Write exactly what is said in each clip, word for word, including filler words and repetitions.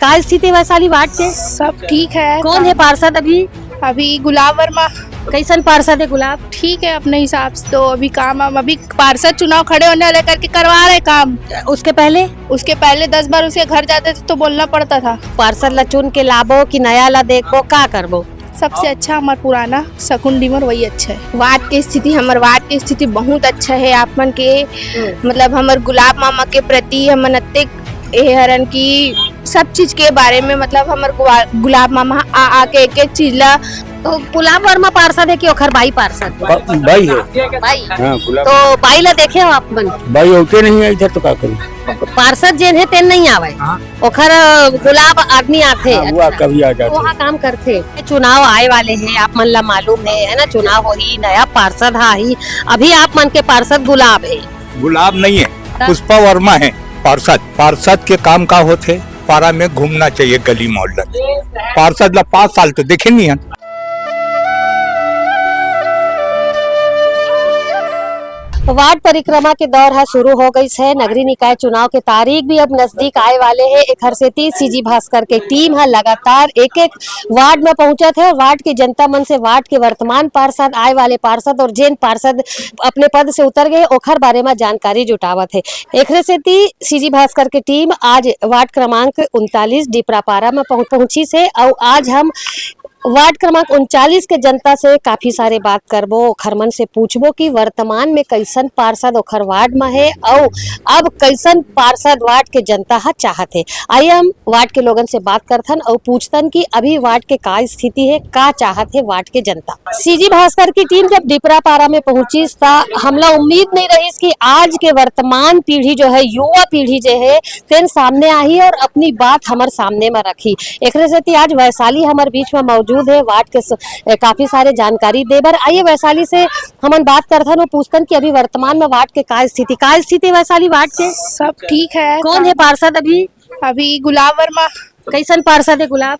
का स्थिति वैशाली वार्ड के? सब ठीक है। कौन है पार्षद अभी? अभी गुलाब वर्मा। कैसन पार्षद है गुलाब? ठीक है अपने हिसाब से। तो अभी काम, हम अभी पार्षद चुनाव खड़े होने वाले करके करवा रहे काम। उसके पहले? उसके पहले दस बार उसके घर जाते थे तो बोलना पड़ता था। पार्षद ला चुन के लाबो कि नया ला देखबो, का करबो? सबसे अच्छा हमारा पुराना शकुन डीमर, वही अच्छा है। वार्ड के स्थिति, हमारे वार्ड के स्थिति बहुत अच्छा है। आप मन के, मतलब, हमारे गुलाब मामा के प्रति हमन अतेक ये हरन कि सब चीज के बारे में, मतलब, हमारे गुआ- गुलाब मामा आ आके एक एक चीज ला। तो गुलाब वर्मा पार्षद है कि ओखर बाई पार्षद? बा- बाई है। बाई। हाँ, गुलाब। तो बाई ला देखे हो आप मन? बाई होते नहीं है इधर, तो का करूँ? पार्षद जेन है तेन नहीं आवे। हाँ। ओखर गुलाब आदमी आथे। हाँ, वो अच्छा। कभी आ जाते। वहाँ काम करथे। चुनाव आए वाले हैं, आप मन ला मालूम है, है ना? चुनाव होही, नया पार्षद हा ही। अभी आप मन के पार्षद गुलाब है। गुलाब नहीं है, हाँ। पुष्पा वर्मा है पार्षद। पार्षद के काम का होथे? पारा में घूमना चाहिए गली मोहल्ला में। पार्षद ला पाँच साल तो देखे नहीं है। वार्ड परिक्रमा के दौर ह शुरू हो गइस है। नगरीय निकाय चुनाव के तारीख भी अब नजदीक आए वाले हे। एखर सेती सीजी भास्कर के टीम ह लगातार एक-एक वार्ड में पहुंचत हे और वार्ड के जनता मन से वार्ड के वर्तमान पार्षद, आए वाले पार्षद और जेन पार्षद अपने पद से उतर गए, ओखर बारे में जानकारी जुटावत हे। एखरे सेती सीजी भास्कर के टीम आज वार्ड क्रमांक उनतालीस डिपरापारा में पहुंच, पहुंचिस हे। अउ आज हम वार्ड क्रमांक उनचालीस के जनता से काफी सारे बात करबो, ओखर मन से पूछबो कि वर्तमान में कैसन पार्षद ओखर वार्ड म हे, अउ अब कैसन पार्षद वार्ड के जनता ह चाहत हे। आइए हम वार्ड के लोगन से बात करथन अउ पूछथन कि अभी वार्ड के का स्थिति हे, का चाहत हे वार्ड के जनता। सीजी भास्कर की टीम जब डिपरापारा में पहुंचिस, त हमला उम्मीद नहीं रहिस कि आज के वर्तमान पीढ़ी जो है, युवा पीढ़ी जो है, तेन सामने आही और अपनी बात हमर सामने म रखी। एकरे सेती आज वैशाली हमर बीच म मौजूद हे, वार्ड के स-, ए, काफी सारे जानकारी दे बर। आइए वैशाली से हमन बात करथन, वो पूछथन कि अभी वर्तमान में वार्ड के का स्थिति, का स्थिति वैशाली वार्ड के? सब ठीक है। कौन है पार्षद अभी? अभी गुलाब वर्मा। कैसन पार्षद है गुलाब?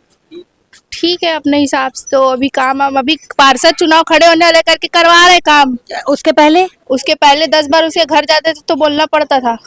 ठीक है अपने हिसाब से। तो अभी काम, हम अभी पार्षद चुनाव खड़े होने वाले करके करवा रहे काम। उसके पहले? उसके पहले दस बार उसके घर जाते थे तो बोलना पड़ता था।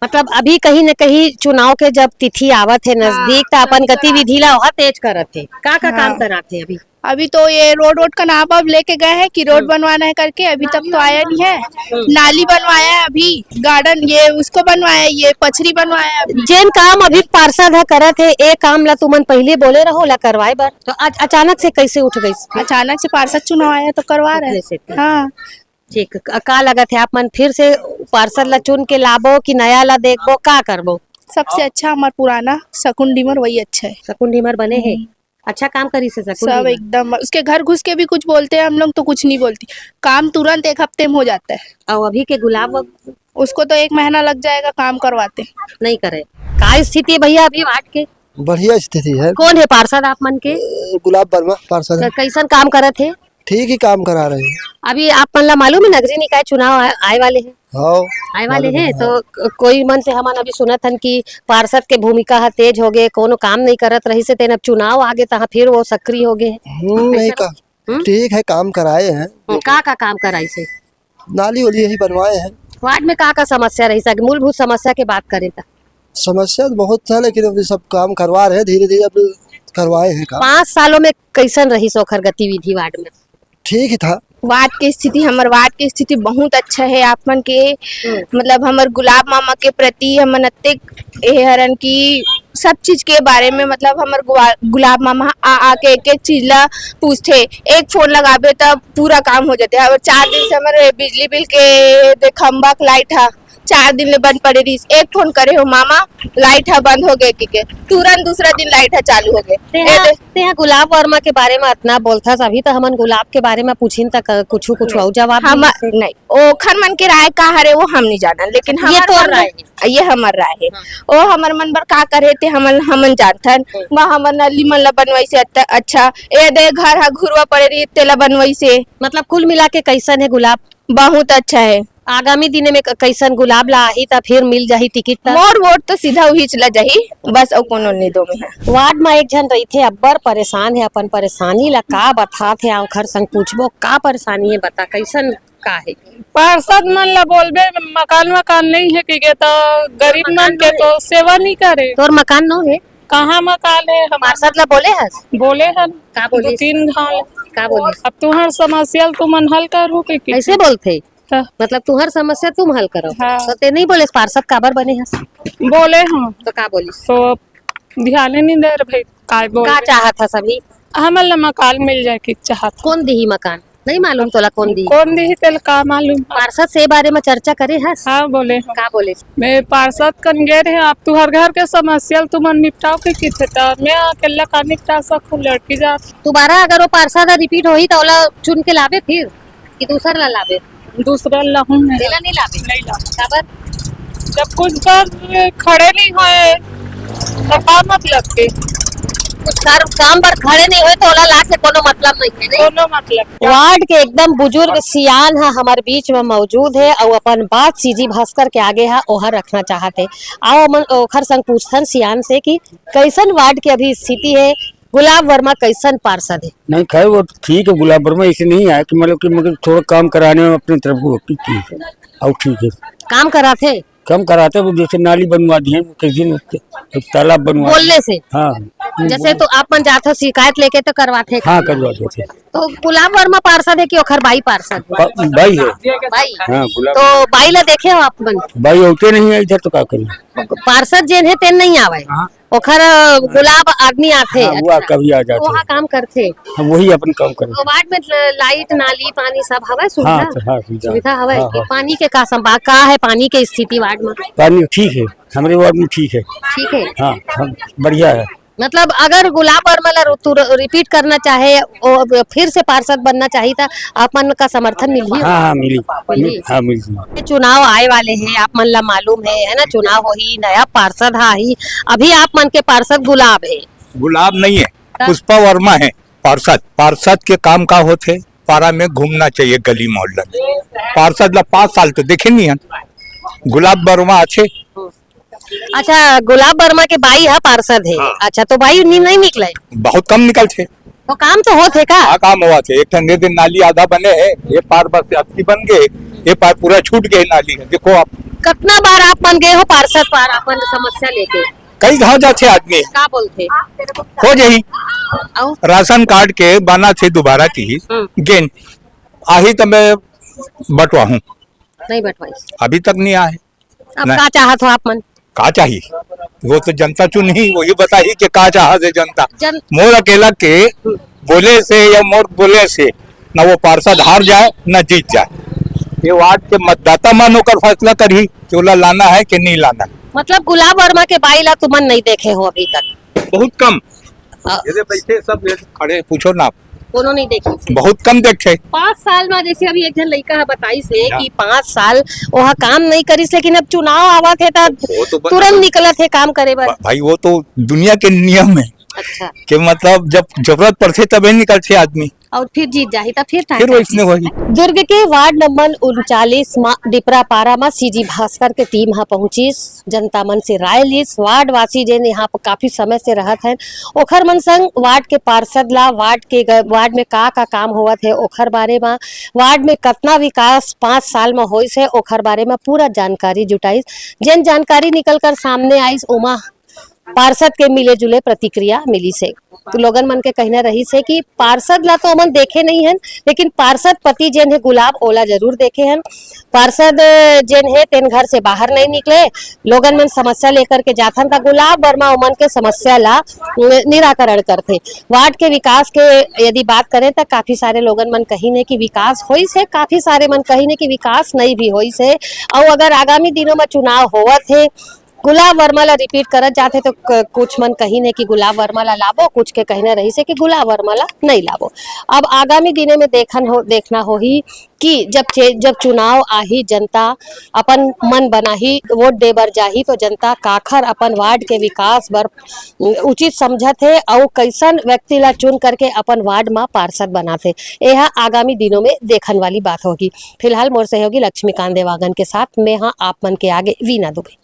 मतलब अभी कहीं न कहीं चुनाव के जब तिथि आवत हे नजदीक, हाँ, त अपन हाँ। गतिविधि ला ओहा तेज करत हे। का का काम हाँ। करात हे अभी? अभी तो ये रोड, रोड का नाम अब लेके गए हैं कि रोड हम्म। बनवाना है करके, अभी तक तो आया नहीं है। हम्म। नाली बनवाया है अभी, गार्डन ये उसको बनवाया है, ये पछरी बनवाया है अभी। जेन काम अभी पार्षद ह करत हे, ए काम ला तुमन पहले बोले रहो ला करवाए बर, तो आज अचानक से कैसे उठ गइस? अचानक से पार्षद चुनाव आया तो करवा रहे हैं। ओकरे सेती। हाँ। ठीक, क-, का लगत हे, आप मन फिर से पार्षद ला चुन के लाबो कि नया ला देखबो, का करबो? सबसे अच्छा हमार पुराना शकुन डीमर, वही अच्छा है। शकुन डीमर बने हे? हम्म। अच्छा काम करिस हे शकुन सब डीमर? एकदम। उसके घर घुस के भी कुछ बोलते हैं हम लोग तो कुछ नहीं बोलती, काम तुरंत एक हफ्ते में हो जाता है। अउ अभी के गुलाब? उसको तो एक महीना लग जाएगा काम करवाते। नहीं करे। का स्थिति हे भैया अभी वार्ड के? बढ़िया स्थिति है। कौन है पार्षद आप मन के? ए, गुलाब वर्मा पार्षद है। क-, कैसन काम करत हे? ठीक ही काम करा रहे हैं। अभी आप मन ला मालूम है नगरीय निकाय चुनाव आ-, आए वाले हैं? हाँ, आए वाले मालूम हैं, है, तो हाँ। क-, कोई मन से हमन अभी सुनत हन कि पार्षद के भूमिका ह तेज हो गए, कोनो काम नहीं करत रहिस हे, तेन अब चुनाव आ गए, तहाँ फिर वो सक्रिय हो गए हैं। हम्म, नहीं कैसन? का, हम्म? ठीक है, काम कराए हैं। हम्म, का का काम कराइस हे? नाली वाली यही बनवाए हैं। वार्ड में का का समस्या रहिस हे? मूलभूत समस्या के बात करें त? समस्या तो बहुत था, लेकिन अभी सब काम करवा रहे हैं धीरे धीरे, अब करवाए हैं काम। पाँच सालों में कैसन रहिस ओखर गतिविधि वार्ड में? ठीक ही था। वार्ड के स्थिति, हमर वार्ड के स्थिति बहुत अच्छा है। आप मन के, हम्म। मतलब, हमर गुलाब मामा के प्रति हमन अतेक ये हरन कि सब चीज के बारे में, मतलब, हमर गुआ-, गुलाब मामा आ आके एक एक चीज ला पूछथे। एक फोन लगाबे त पूरा काम हो जाथे। अब चार दिन से हमर बिजली बिल के दे खंबा के लाइट ह चार दिन ले बंद पड़े रहिस। एक फोन करे हो मामा, लाइट ह बंद हो गए कहिके, तुरंत दूसरा दिन लाइट ह चालू हो गए। तेहा, ए दे- तेहा गुलाब वर्मा के बारे में अतना बोलथस, अभी तो हमन गुलाब के बारे में पूछिन त क-, कुछु, कुछु नहीं। अउ जवाब हम, नहीं देथे। नहीं, ओखर मन के राय का हरे वो हम नहीं जानन, लेकिन ये हमर तोर मन राय बर, ये हमर राय है। हाँ। ओ हमर मन बर का करे ते हमन, हमन जानथन। हम्म। वहाँ हमर नली मन ला बनवाइसे अत-, अच्छा, ए दे घर ह घुरवा पड़े रही तेला बनवाइसे। मतलब कुल मिला के कैसन है गुलाब? बहुत अच्छा है। आगामी दिने में क-, कैसन गुलाब ला आही त फिर मिल जाही टिकट त? मोर वोट तो सीधा उहीच ला जाही, बस अउ कोनो नहीं दो में है। वार्ड म एक झन रहिथे, अब्बड़ परेशान हे, अपन परेशानी ला का बतात हे, ओखर संग पूछबो, का परेशानी हे बता, कैसन का हे? पार्षद मन ला बोलबे, मकान वकान नहीं है कहिके, तो गरीब मन के तो सेवा नहीं करे। तोर मकान नो हे? कहाँ मकान है? हम पार्षद ला बोले हस? बोले हन। का बोलिस? दो तीन घाव। का बोलिस? अब तुहर समस्या ल तुमन हल करहू कहिके। ऐसे बोलथे? त? मतलब तुहर समस्या तुम हल करो। हाँ। तो ते नहीं बोले पार्षद काबर बने हस? बोले हन। तो का बोलिस? तो ध्यान ही नहीं दे रहे भाई, काय बोल का रहे? चाहत हस अभी? हमन ला मकान मिल जाए के चाहत। कौन दिही मकान? नहीं मालूम तोला कौन दिही? कौन दिही तेला का मालूम? पार्षद से ए बारे में चर्चा करे हस? हाँ, बोले हन। का बोले? मैं पार्षद कन गे रहे, आप तुहर घर के समस्या ल तुमन निपटाव कहिथे, त मैं अकेला का निपटा सकहूँ, लड़की जात। दोबारा अगर वो पार्षद रिपीट होही त ओला चुन के लाबे फिर कि दूसर ला लाबे? दूसरा ला हूँ मैं। तेला नहीं लाबे? नहीं लाबे। काबर? जब कुछ बर खड़े नहीं होए, तो का मतलब के? कुछ कर, काम बर खड़े नहीं होए, तो ओला ला के कोनो मतलब नहीं है, नहीं? कोनो मतलब के। वार्ड के एकदम बुजुर्ग सियान ह हमर बीच में मौजूद है, अउ अपन बात सीजी भास्कर के आगे ह ओहर रखना चाहत है। आओ, हमन ओखर संग पूछथन सियान से कि कैसन वार्ड के अभी स्थिति है, गुलाब वर्मा कैसन पार्षद है? नहीं, खैर, वो ठीक है, गुलाब वर्मा ऐसे नहीं आया कि मतलब कि, मगर थोड़ा काम कराने में अपनी तरफ को की, की है। और ठीक है। काम कराथे? काम कराते, वो जैसे नाली बनवा दिए, किस दिन तालाब बनवा बोलने से? हाँ। जैसे तो आप मन जाथो शिकायत लेके तो करवाथे? हाँ, करवा देथे। तो गुलाब वर्मा पार्षद है कि ओखर बाई पार्षद? बा-, बाई है। बाई? हाँ, गुलाब। तो बाई ला देखे हो आप मन? बाई होते नहीं है इधर, तो का करें? पार्षद जेन है, तेन नहीं आवे। हाँ। ओखर, अ, गुलाब आदमी आथे। हाँ, वो अच्छा। कभी आ जाथे। वहाँ काम करथे। हाँ, वही अपन काम करथे। तो वार्ड में ल-, लाइट, नाली, पानी सब हवय सुविधा? हाँ, हाँ, सुविधा। सुविधा हवय हाँ, कि हाँ। पानी के का संभा-, का है पानी के स्थिति वार्ड में? पानी ठीक है, हमरे वार्ड में ठीक है। ठीक है। हाँ, हम, बढ़िया है। मतलब अगर गुलाब वर्मा ला रु-, तुर-, रिपीट करना चाहे, ओ, फिर से पार्षद बनना चाही, त आप मन का समर्थन मिलही? हाँ, हाँ, मिली। मिली? हाँ, मिली। चुनाव आए वाले हैं, आप मन ला मालूम है, है ना? चुनाव होही, नया पार्षद हा आही। अभी आप मन के पार्षद गुलाब है। गुलाब नहीं है, हाँ। पुष्पा वर्मा है पार्षद। पार्षद के काम का होथे? पारा में घूमना चाहिए, गली मोहल्ला में। पार्षद ला पाँच साल तो देखे नहीं है, गुलाब वर्मा अच्छे। अच्छा, गुलाब वर्मा के बाई हा पार्षद है। हाँ। अच्छा, तो बाई नी-, नहीं निकले? बहुत कम निकलथे। तो काम तो होथे का? का काम होथे? एक ठन दे दिन नाली आधा बने है, ये पार बस अतकी बन गए, ये पार पूरा छूट गए नाली है। देखो आप। कितना बार आप मन गए हो पार्षद पार अपन समस्या लेके? कई घाव जाथे आदमी। का बोलथे? हो जाही। अउ? राशन कार्ड के बना थे दोबारा की हम्म। गेन आही त मैं बंटवाहूँ। नहीं बंटवाइस। अभी तक नहीं आए। अब नहीं। का चाहत हो आप मन? का चाही? वो तो जनता चुनही, वही बताही कि का चाहत है जनता। जन- मोर अकेला के हम्म। बोले से या मोर बोले से ना वो पार्षद हार जाए, ना जीत जाए। ये वार्ड के मतदाता मन ओकर फैसला करही कि ओला लाना है कि नहीं लाना। मतलब गुलाब वर्मा के बाई ला तुमन नहीं देखे हो अभी तक? बहुत कम। अ, ये दे बैठे सब, ये खड़े, पूछो ना आप। कोनो नहीं देखिस। बहुत कम देखे। पाँच साल में जैसे अभी एक झन लइका ह बताइस हे हाँ। कि पाँच साल ओहा काम नहीं करिस, लेकिन अब चुनाव आवत हे त वो तो बन- तुरंत निकलत हे काम करे बर। भा-, भाई, वो तो दुनिया के नियम है अच्छा। कि मतलब जब जरूरत पड़थे तबे निकलथे आदमी। और फिर जीत जाही त फिर फिर वैसने होही। दुर्ग के वार्ड नंबर उनचालीस म डिपरा पारा म सीजी भास्कर के टीम ह पहुंचिस, जनता मन से राय लिस। वार्ड वासी जेन यहाँ प काफी समय से रहत हैं, ओखर मन संग वार्ड के पार्षद ला वार्ड के ग-, वार्ड में का-का काम होवत हे, ओखर बारे म, वार्ड में कतना विकास पाँच साल म होइस हे, ओखर बारे म पूरा जानकारी जुटाइस। जेन जानकारी निकल कर सामने आइस, ओमा पार्षद के मिले जुले प्रतिक्रिया मिलिस हे। तो लोगन मन के कहना रहिस हे कि पार्षद ला तो ओमन देखे नहीं हन, लेकिन पार्षद पति जेन हे गुलाब, ओला जरूर देखे हन। पार्षद जेन हे तेन घर से बाहर नहीं निकले। लोगन मन समस्या लेकर के जाथन त गुलाब वर्मा ओमन के समस्या ला निराकरण करथे। वार्ड के विकास के यदि बात करें त काफी सारे लोगन मन कहिन हे कि विकास होइस हे, काफी सारे मन कहिन हे कि विकास नहीं भी होइस हे। अउ अगर आगामी दिनों में चुनाव होवत हे, गुलाब वर्मा ला रिपीट करत जाथे तो क-, कुछ मन कहिन हे कि गुलाब वर्मा ला लाबो, कुछ के कहना रहिस हे कि गुलाब वर्मा ला नहीं लाबो। अब आगामी दिने में देखन हो, देखना होही कि जब चे-, जब चुनाव आही, जनता अपन मन बनाही, वोट दे बर जाही, तो जनता काखर अपन वार्ड के विकास बर उचित समझत हे अउ कैसन व्यक्ति ला चुन करके अपन वार्ड मा पार्षद बनाथे, एहा आगामी दिनों में देखन वाली बात होगी। फिलहाल मोर सहयोगी लक्ष्मीकांत देवांगन के साथ मैं हाँ आप मन के आगे वीना दुबे।